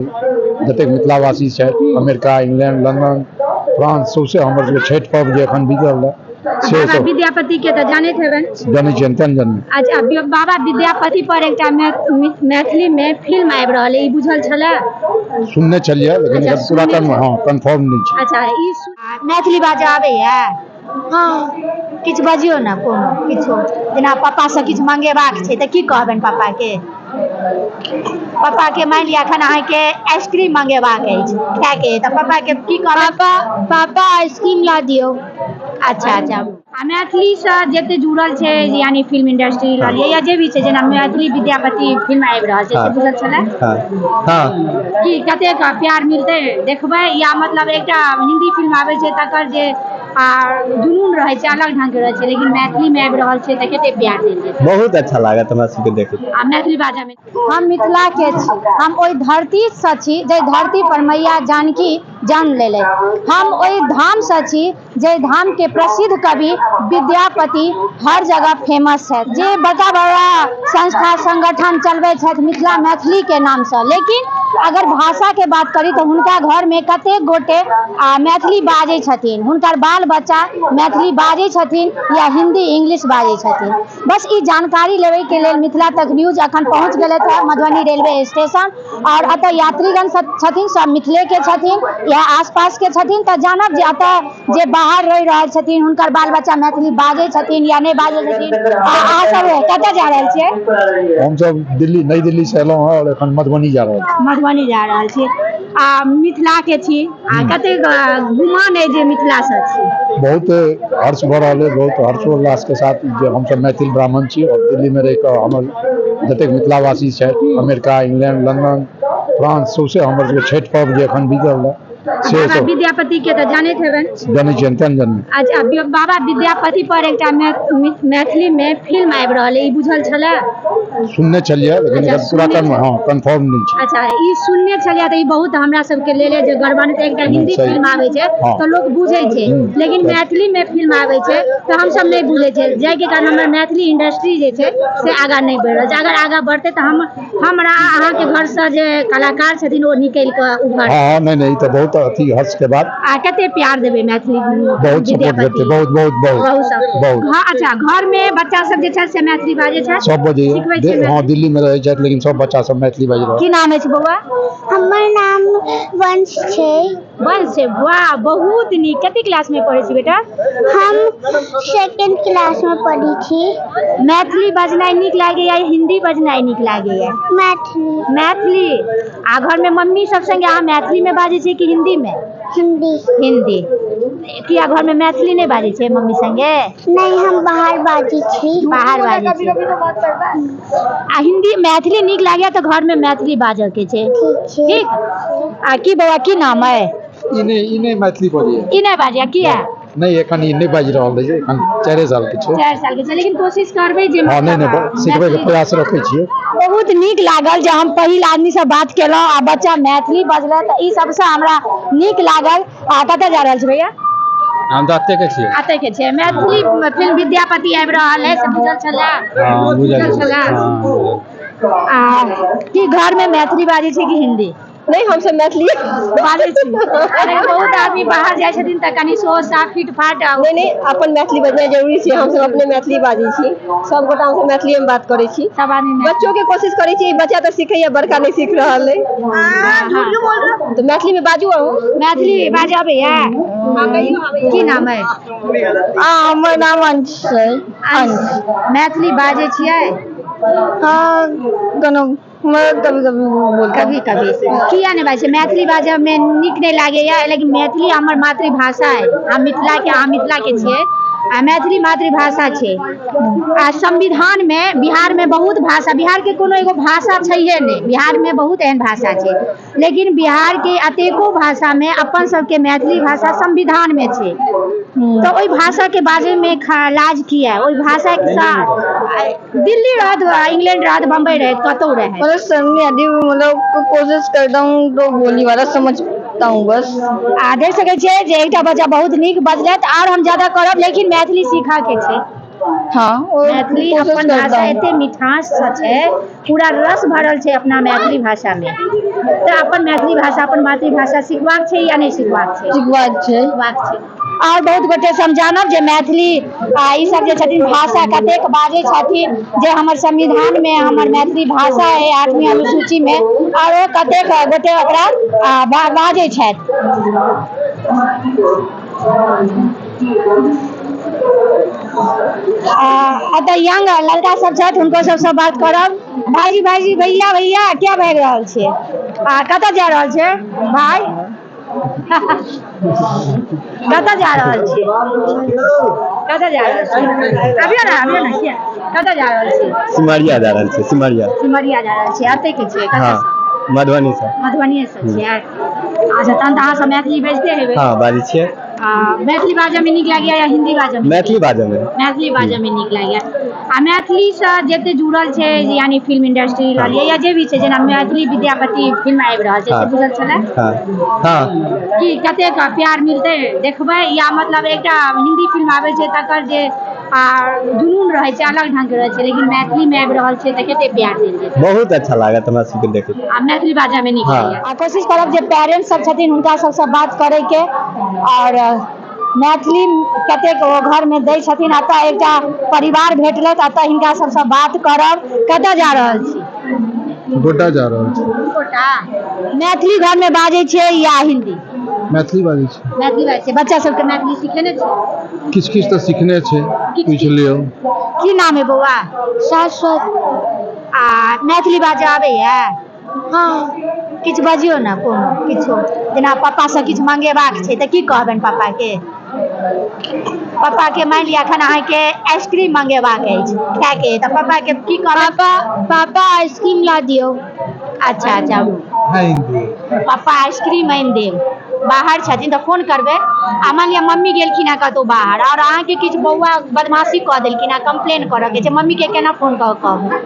जतेक मिथिलावासी छथि, अमेरिका, इंग्लैंड, लंदन, फ्रांस, सौंसे हमर सबके छठि पर्व जे एखन बीतल रहए से बाबा सब विद्यापति के तऽ जानैत हेबनि? जनै छियनि तें जन्म। अच्छा, बाबा विद्यापति पर एकटा मैथिली मे फिल्म आबि रहल अइ, ई बुझल छलै? सुनने छलियै, लेकिन अच्छा, एकर पूरा सुनने छलियै। हँ, कन्फर्म नहि छै। अच्छा, ई मैथिली बाजऽ आबैया? हँ। किछु बजियौ ने, कोनो किछो, जेना पापासँ किछु मंगेबाक छै तऽ की कहबनि पापाके? पापाके मानि लिअ एखन अहाँके आइसक्रीम मंगेबाक अछि खायके, तऽ पापाके की कहबै? पापा, पापा, आइसक्रीम ला दियौ। अच्छा, आ मैथिलीसँ जते जुड़ल छै, यानी फिल्म इंडस्ट्री लऽ लिअ या जे भी छै, जेना मैथिली विद्यापति फिल्म आबि रहल छै, से बुझल छलै? हँ। की कतेक प्यार मिलतै देखबै? या मतलब एकटा हिंदी फिल्म आबै छै तकर जे आ जुनून रहै छै, अलग ढंग के रहै छै, लेकिन मैथिलीमे आबि रहल छै तऽ कते प्यार देल जेतै? बहुत अच्छा लागत हमरा सबके देखै। आ मैथिली बाजऽमे? हम मिथिला के छी। हम ओहि धरतीसँ छी जाहि धरती पर मैया जानकी जन्म लेलथि। हम ओहि धामसँ छी जाहि धामके प्रसिद्ध कवि विद्यापति हर जगह फेमस छथि, जे बड़का बड़का संस्था संगठन चलबै छथि मिथिला मैथिलीके नामसँ। लेकिन अगर भाषाके बात करी तऽ हुनका घरमे कतेक गोटे आ मैथिली बाजै छथिन? हुनकर बाल बच्चा मैथिली बाजै छथिन या हिंदी इंग्लिश बाजै छथिन? बस ई जानकारी लेबैके लेल मिथिला तक न्यूज अखन पहुँच गेलथि है मधुबनी रेलवे स्टेशन, आओर एतऽ यात्रीगण सब छथिन, सब मिथिलेके छथिन या आसपासके छथिन, तऽ जानब जे एतऽ जे बाहर रहि रहल छथिन हुनकर बाल बच्चा मैथिली बाजै छथिन या नहि बाजै छथिन। आ अहाँ सब कतऽ जा रहल छियै? हमसब दिल्ली, नई दिल्ली से एलहुँ हँ आओर एखन मधुबनी जा रहल छी। मधुबनी जा रहल छी आ मिथिलाके छी, आ कतेक गुमान अइ जे मिथिलासँ छी? बहुत हर्ष भऽ रहल अइ, बहुत हर्षोल्लास के साथ जे हमसब मैथिल ब्राह्मण छी आओर दिल्ली मे रहि कऽ हमर जतेक मिथिलावासी छथि, अमेरिका, इंग्लैंड, लंदन, फ्रांस, सौंसे हमर सबके छठि पर्व जे एखन बीतल रहए से बाबा सब विद्यापति के तऽ जानैत हेबनि? जनै छियनि तें जन्म। अच्छा, बाबा विद्यापति पर एकटा मैथिली मे फिल्म आबि रहल अइ, ई बुझल छलै? सुनने छलियै, लेकिन अच्छा, एकर पूरा सुनने छलियै। हँ, कन्फर्म नहि छै। अच्छा, ई सुनने छलियै तऽ ई बहुत हमरा सबके लेल जे गर्वान्वित। एकटा हिंदी सही। फिल्म आबै छै तऽ लोक बुझै छै, लेकिन मैथिली मे फिल्म आबै छै तऽ हमसब नहि बुझै छियै, जाहिके कारण हमर मैथिली इंडस्ट्री जे छै से आगाँ नहि बढ़ि रहल छै। अगर आगाँ बढ़तै तऽ हम हमरा अहाँके घरसँ जे कलाकार छथिन ओ निकलि कऽ उभरतै। हँ, नहि नहि, ई तऽ बहुत अथी हर्ष के बात। आ कते प्यार देबै मैथिली बहुत सपोर्ट विद्यापति? भेटतै, बहुत बहुत बहुत। बहुत सब। बहुत। हँ, अच्छा, घरमे बच्चा सब जे छै से मैथिली बाजै छै? सब बजैया। सिखबै छियै हँ, मैथिली? दिल्ली मे रहै छथि लेकिन सब बच्चा सब मैथिली बाजि रहल। की नाम अछि बौआ? हमर नाम वंश छै। वंश छै, वाह, बहुत नीक। कते क्लास मे पढ़ै छी बेटा? हम सेकंड क्लास मे पढ़ै छी। मैथिली बजनाइ नीक लागैया या हिंदी बजनाइ नीक लागैया? मैथिली। मैथिली। आ घरमे मम्मी सब संगे अहाँ मैथिली मे बाजै छियै कि हिंदी मे? हिंदी। हिंदी किया? घरमे मैथिली नहि बाजै छियै मम्मी संगे? नहि, हम बाहर बाजै छी। बाहर बाजै छियै। आ हिंदी मैथिली नीक लागैया तऽ घरमे मैथिली बाजऽ के छै। ठीक छै। ठीक। आ की बौआ, की नाम अइ? ई नहि मैथिली बजैया। ई नहि बाजैया? किया? नहि, एखन ई नहि बाजि रहल अछि, एखन 4 साल के छै। 4 साल के छै, लेकिन कोशिश करबै जे हँ, नहि नहि, मतलब सिखबैके मैथिली- प्रयास रखै छियै। बहुत नीक लागल जे हम पहिल आदमीसँ बात केलहुँ आ बच्चा मैथिली बजलै, तऽ ई सबसँ हमरा नीक लागल। आ कतऽ जा रहल छी भैया? हम तऽ एते के छियै। एतै के छै। मैथिली फिल्म विद्यापति आबि रहल है से बुझल छलै? हँ, बुझल। छलै? हँ। आ की घरमे मैथिली बाजै छै कि हिंदी? नहि, हमसब मैथिली बाजै छी, लेकिन बहुत आदमी बाहर जाइ छथिन तऽ कनि सोच साफ फिट फाट आ नहि नहि, अपन मैथिली बजनाइ जरूरी छै। हमसब अपने मैथिली बाजै छी, सबगोटा हमसब मैथिलीए मे बात करै छी। सब आदमी मैथिली। बच्चो के कोशिश करै छी, बच्चा तऽ सीखैया, बड़का नहि सीख रहल अइ। तऽ मैथिली मे बाजू अहूँ। मैथिली बाजऽ अबैया? की नाम अइ? हमर नाम अंश छै। अंश। मैथिली बाजै छियै? हँ, कोनो कभी कभी बोल। कभी कभी। किया नहि बाजै छियै? मैथिली बाजऽमे नीक नहि लागैया? लेकिन मैथिली हमर मातृभाषा अइ। हम मिथिलाके, अहाँ मिथिलाके छियै आ मैथिली मातृभाषा छै। आ संविधानमे बिहारमे बहुत भाषा, बिहारके कोनो एगो भाषा छैहे नहि, बिहारमे बहुत एहन भाषा छै, लेकिन बिहारके अतेको भाषामे अपन सबके मैथिली भाषा संविधानमे छै, तऽ ओहि भाषाके बाजैमे लाज किया? ओहि भाषासँ दिल्ली रहत, इंग्लैंड रहत, बम्बई रहत, कतहु रहत। मतलब शर्म नहीं आती, मतलब कोशिश करता हूँ तो बोली वाला समझता हूँ बस। आ देख सकै छियै जे एकटा बच्चा बहुत नीक बजलथि, आर हम ज्यादा करब, लेकिन मैथिली सीखऽके छै। हाँ, और मैथिली कोशिश अपन करता भाषा हूँ। एते मिठास सँ छै, पूरा रस भरल छै अपना मैथिली भाषा मे। तऽ अपन मैथिली भाषा, अपन मातृभाषा सिखबाक छै या नहि सिखबाक छै? सिखबाक छै। सिखबाक छै। आओर बहुत गोटे से हम जानब जे मैथिली आ ई सब जे छथिन भाषा कतेक बाजै छथिन, जे हमर संविधान मे हमर मैथिली भाषा है 8वीं अनुसूची मे, आओर ओ कतेक गोटे ओकरा बाजै छथि। एतऽ यंग लड़का सब छथि, हुनको सबसँ बात करब। भाईजी, भाईजी, भैया, भैया, किया भागि रहल छियै? आ कतऽ जा रहल छियै भाई? कतऽ जा रहल छियै? कतऽ जा रहल छियै? अबियौ ने, अबियौ ने, किया कतऽ जा रहल छियै? सिमरिया जा रहल छियै, सिमरिया। सिमरिया जा रहल छियै। एतै के छियै? हाँ, कतऽसँ? मधुबनी से। मधुबनीये से छियै। अच्छा, तहन तऽ अहाँ सब मैथिली बाजिते हेबै? हाँ, बाजै छियै। मैथिली बाजऽ मे नीक लागैया या हिन्दी बाजऽ मे? मैथिली बाजऽ मे। मैथिली बाजऽ मे नीक लागैया। आ मैथिली सँ जते जुड़ल छै, यानी फिल्म इंडस्ट्री लऽ लिअ या जे भी छै, जेना मैथिली विद्यापति फिल्म आबि रहल छै, से बुझल छलै? हाँ, हाँ। कि कतेक प्यार मिलतै देखबै? या मतलब एकटा हिन्दी फिल्म आबै छै तकर जे जुनून रहै छै अलग ढंग के रहै छै, लेकिन मैथिली मे आबि रहल छै तऽ कते प्यार देल जेतै? बहुत अच्छा लागत हमरा सबके देखै। आ मैथिली बाजऽ मे नीक हाँ। लागैया। आ कोशिश करब जे पेरेंट्स सब छथिन हुनका सबसँ बात करैके, आओर मैथिली कतेक ओ घरमे दै छथिन। एतऽ एकटा परिवार भेटलथि, एतऽ हिनका सबसँ बात करब। कतऽ जा रहल छी? गोड्डा जा रहल छी। गोड्डा। मैथिली घरमे बाजै छियै या हिन्दी? मैथिली बाजै छी। मैथिली बाजै छियै। बच्चा सबके मैथिली सिखेने छियै? किछु किछु तऽ सिखने छै, पूछि लियौ। की नाम है बौआ? शाश्वत। आ मैथिली बाजऽ आबैया? हाँ। किछु बजियौ ने, कोनो किछो, जेना पापासँ किछु मंगेबाक छै तऽ की कहबनि पापाके? पापाके मानि लिअ एखन अहाँके आइसक्रीम मंगेबाक अछि खायके, तऽ पापाके की कहबै? पापा, पापा आइसक्रीम ला दियौ। अच्छा अच्छा, पापा आइसक्रीम आनि देब। बाहर छथिन तऽ फोन करबै। आ मानि लिअ मम्मी गेलखिन हँ कतहु बाहर आओर अहाँके किछु बौआ बदमाशी कऽ देलखिन हँ, कम्प्लेन करऽके छै, मम्मीके केना फोन कऽ कहबै?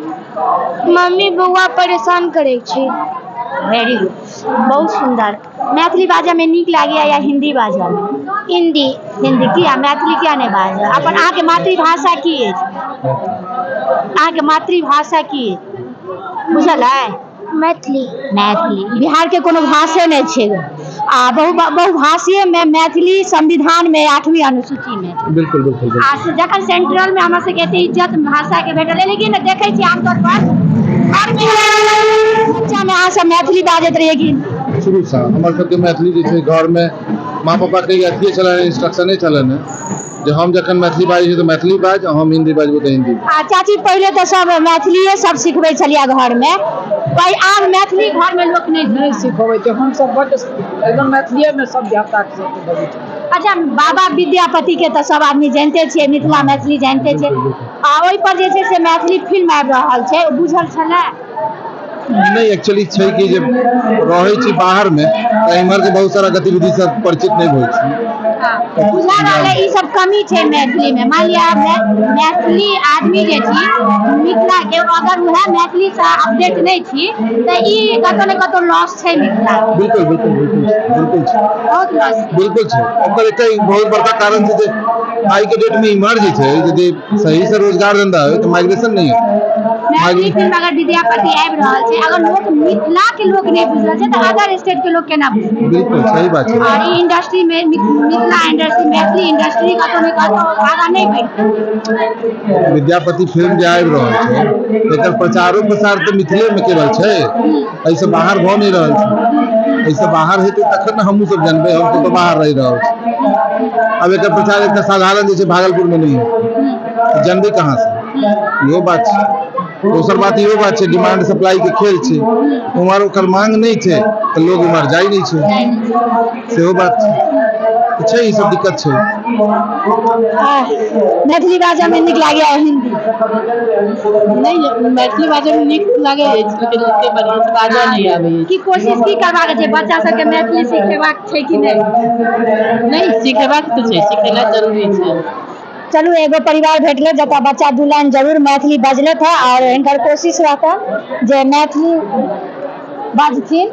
मम्मी बौआ परेशान करै छै। वेरी गुड, बहुत सुन्दर। मैथिली बाजऽमे नीक लागैया या हिन्दी बाजऽमे? हिन्दी। हिन्दी किया? मैथिली किया नहि बाजऽ? अपन अहाँके मातृभाषा की अछि? अहाँके मातृभाषा की अछि, बुझल अइ? मैथिली। मैथिली। बिहारके कोनो भाषे नहि छै, आ बहुभाषीयमे मैथिली संविधानमे 8वीं अनुसूचीमे। बिल्कुल बिल्कुल बिल्कुल। आ जखन सेंट्रलमे हमरा सबके एते इज्जत भाषाके भेटल है, लेकिन देखै छियै आमतौर पर घरमे बच्चामे अहाँ सब मैथिली बाजैत रहियै कि? शुरूसँ हमर सबके मैथिली जे छै घरमे माँ पापाके अथिये छलनि, इंस्ट्रक्शने छलनि जे हम जखन मैथिली बाजै छी तऽ मैथिली बाज, हम हिन्दी बाजबो तऽ हिन्दी। आ चाची, पहिले तऽ सब मैथिलीये सब सिखबै छलियै घरमे, आब मैथिली घरमे लोक नहि सिखबै छै। हमसब बड्ड एकदम मैथिलीएमे सब धियापुताके सबके बजै छै। अच्छा, बाबा विद्यापति के तऽ सब आदमी जानिते छियै, मिथिला मैथिली जानिते छियै, आ ओहि पर जे छै से मैथिली फिल्म आबि रहल छै, बुझल छलै? नहि, एक्चुअली छै कि जे रहै छी बाहरमे तऽ इम्हरके बहुत सारा गतिविधि से परिचित नहि होइ छी। बुझा रहल है ई सब कमी छै मैथिली मे। मान लिअ मैथिली आदमी जे छी मिथिला के, अगर वएह मैथिली से अपडेट नहि छी तऽ ई कतौ ने कतौ लॉस छै मिथिला के। बिल्कुल बिल्कुल बिल्कुल बिल्कुल छै, बहुत लॉस छै। बिल्कुल छै। ओकर एकटा बहुत बड़का कारण छै जे आइ के डेट में इम्हर जे छै यदि सही से रोजगार धंधा होइ तऽ माइग्रेशन नहि होइ। मैथिली फिल्म अगर विद्यापति आबि रहल छै, अगर लोक मिथिला के लोक नहि बुझल छै तऽ अदर स्टेट के लोक केना बुझतै? बिल्कुल सही बात छै। और ई इंडस्ट्री में मिथिला इंडस्ट्री, मैथिली इंडस्ट्री कतौ ने कतौ आगाँ नहि बढ़ि पेतै। विद्यापति फिल्म जे आबि रहल छै एकर प्रचारो प्रसार तऽ मिथिले मे केवल छै, एहिसँ बाहर भऽ नहि रहल छै। एहिसँ बाहर हेतै तखन ने हमहूँ सब जानबै, हम तऽ बाहर रहि रहल छी। आब एकर प्रचार एकटा साधारण जे छै भागलपुर मे नहि है, जानबै कहाँ से? इहो बात छै। दोसर बात इहो बात छै, डिमांड सप्लाई के खेल छै, उम्हर ओकर मांग नहि छै तऽ लोग उम्हर जाइ नहि छै, सेहो बात छै। तऽ छै, ई सब दिक्कत छै। मैथिली बाजऽ मे नीक लागैया हिन्दी? नहि, मैथिली बाजऽ मे नीक लागै अछि, लेकिन ओते बढ़िआँ से बाजऽ नहि आबै अछि। की कोशिश की करबाक छै बच्चा सबके, मैथिली सिखेबाक छै कि नहि? नहि, सिखेबाक तऽ छै, सिखेनाइ जरूरी छै। चलू, एगो परिवार भेटलै जतऽ बच्चा दू लाइन जरूर मैथिली बजलथि है, आओर हिनकर कोशिश रहतनि जे मैथिली बाजथिन।